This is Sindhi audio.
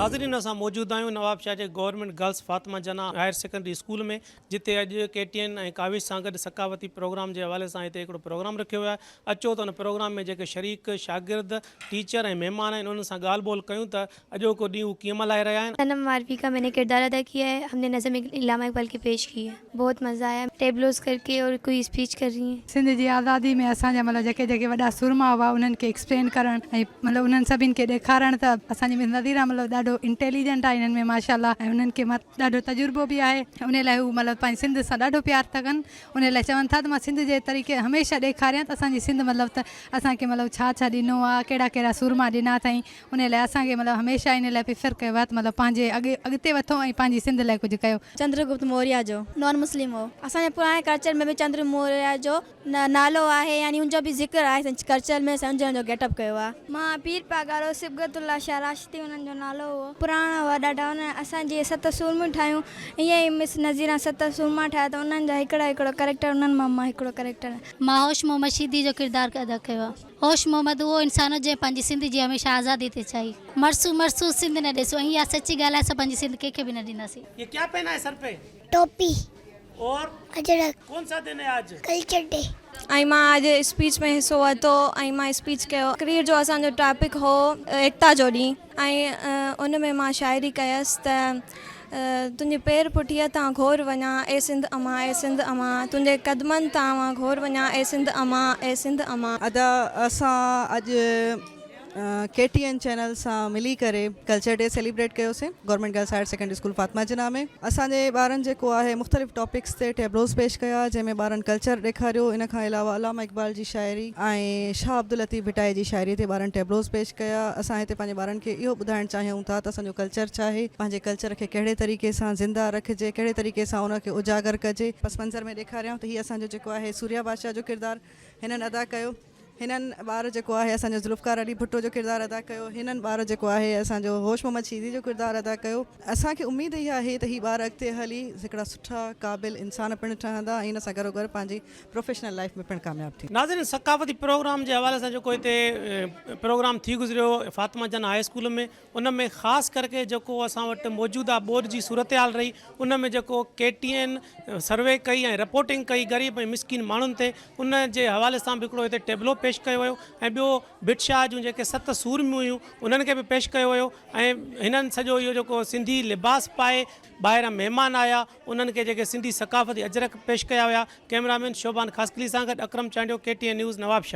ناظرين اسان موجود آهيون نوابشاهه جي government girls Fatima Jinnah higher secondary school ۾ جتي اڄ ڪي ٽي اين ۽ ڪاوش سان گڏ ثقافتي پروگرام جي حوالي سان هتي هڪڙو پروگرام رکيو ويو آهي اچو ته ان پروگرام ۾ جيڪي شريڪ شاگرد ٽيچر ۽ مهمان آهن انهن سان ڳالهه ٻولهه ڪيون ته اڄوڪو ڏينهن هو ڪيئن ملهائي رهيا آهن. صنم ماروي کا مين ني ڪردار ادا ڪيا هي هم ني نظم علامه اقبال ڪي پيش ڪي هي بهت مزا آيا ٽيبلوز ڪر ڪي اور ڪوئي اسپيچ ڪر رهي هين. سنڌ جي آزادي ۾ اسان جا مطلب جيڪي جيڪي وڏا سورما هئا انهن کي ايڪسپلين ڪرڻ ۽ مطلب انهن سڀني کي ڏيکارڻ ته اسان جي مس نظيره مطلب ڏاڍو انٽيليجنٽ آهي انهن ۾ ماشاء الله ۽ انهن کي ڏاڍو تجربو به آهي انهي لاء هو مطلب پنهنجي سنڌ سان ڏاڍو پيار ٿا ڪن انهي لاء چون ٿا ته مان سنڌ جي طريقي هميشه ڏيکاريان ته اسان جي سنڌ مطلب ته اسان کي مطلب ڇا ڇا ڏنو آهي ڪهڙا ڪهڙا سورما ڏنا اٿائين انهي لاء اسان کي مطلب هميشه انهي لاء پريفر ڪيو آهي ته مطلب پنهنجي اڳ اڳتي وڌو ۽ پنهنجي سنڌ لاء ڪجهه ڪيو. چندر گپت موريا جو نان مسلم هو. اسان جي پراڻي ڪلچر ۾ به چندر موريا جو نالو آهي يعني ان جو به ذڪر آهي ڪلچر ۾ اسان ان جو گيٽ اپ ڪيو آهي. مان پير پاڳارو صبغت الله شاهه راشدي انهن جو نالو هو. پراڻا هئا ڏاڍا انهن اسان جيئن ست سورميون ٺاهيون ائين ئي مس نظيران ست سورما ٺاهيا ته انهن جا هڪڙا هڪڙو ڪريڪٽر انهن مان مان هڪڙو ڪريڪٽر. مان هوش محمد شيدي جو ڪردار ادا ڪيو آهي. هوش محمد اهو انسان هو جنهن پنهنجي سنڌ جي هميشه آزادي تي چاهي. مرسون مرسون سنڌ نه ڏيسون ۽ اها سچي ڳالهه آهي اسان پنهنجي سنڌ ڪنهن کي به نه ڏينداسين. يي ڪيا پهنا هي سر پي؟ ٽوپي. اور اجرڪ. ڪون سا دن هي آج؟ Culture day. ۽ مان اڄ اسپيچ ۾ حصو ورتو ۽ مان اسپيچ ڪيو. تقرير جو اسان جو ٽاپڪ هو ايڪتا جو ڏينهن ۽ ان ۾ مان شاعري ڪيس ته تنهنجي پير پٺيء تان گهور وڃان اي سنڌ امان اي سنڌ امان تنهنجي قدمن تان مان گهور وڃان اي سنڌ امان اي سنڌ امان. ادا اسان اڄ ڪي ٽي اين چينل سان ملي ڪري ڪلچر ڊي سيليبريٽ ڪيوسين government girls higher secondary school Fatima Jinnah ۾ اسان جي ٻارن جيڪو آهي مختلف ٽاپڪس تي ٽيبلوز پيش ڪيا جنهن ۾ ٻارن ڪلچر ڏيکاريو ان کان علاوه علامه اقبال جي شاعري ۽ شاهه عبداللطيف ڀٽائي جي شاعري تي ٻارن ٽيبلوز پيش ڪيا. اسان هتي پنهنجي ٻارن کي اهو ٻڌائڻ چاهيون ٿا ته اسان جو ڪلچر ڇا آهي، پنهنجي ڪلچر کي ڪهڙي طريقي سان زنده رکجي، ڪهڙي طريقي سان ان کي اجاگر ڪجي. پس منظر ۾ ڏيکاريان ته هي اسان جو جيڪو آهي سوريا بادشاهه جو ڪردار هنن ادا ڪيو. هنن ٻار جيڪو آهي اسان جو ذوالفقار علي ڀٽو جو ڪردار ادا ڪيو. هنن ٻار جيڪو آهي اسان جو هوش محمد شيدي جو ڪردار ادا ڪيو. اسان کي اميد اها آهي ته هي ٻار اڳتي هلي هڪڙا سٺا قابل انسان پڻ ٺهندا ۽ ان سان گڏوگڏ پنهنجي پروفيشنل لائيف ۾ پڻ ڪامياب ٿيندو. ناظرين ثقافتي پروگرام جي حوالي سان جيڪو هتي پروگرام ٿي گذريو فاطمه جناح هاء اسڪول ۾ ان ۾ خاص ڪرڪي جيڪو اسان وٽ موجوده ٻوڏ جي صورتحال رهي ان ۾ جيڪو ڪي ٽي اين سروي ڪئي ۽ رپورٽنگ ڪئي غريب ۽ مسڪين ماڻهن تي ان جي حوالي سان به هڪڙو هتي ٽيبلو پيش ڪيو ويو ۽ ٻيو ڀٽ شاهه جون جيڪي ست سورميون هيون انهن کي به پيش ڪيو ويو ۽ هنن سڄو اهو جيڪو سنڌي لباس پائي ٻاهران مهمان آيا انهن کي جيڪي سنڌي ثقافتي اجرڪ پيش ڪيا ويا، ڪئميرا مين شوڀان خاصخيلي سان گڏ Akram Chandio, K T N news, Nawabshah.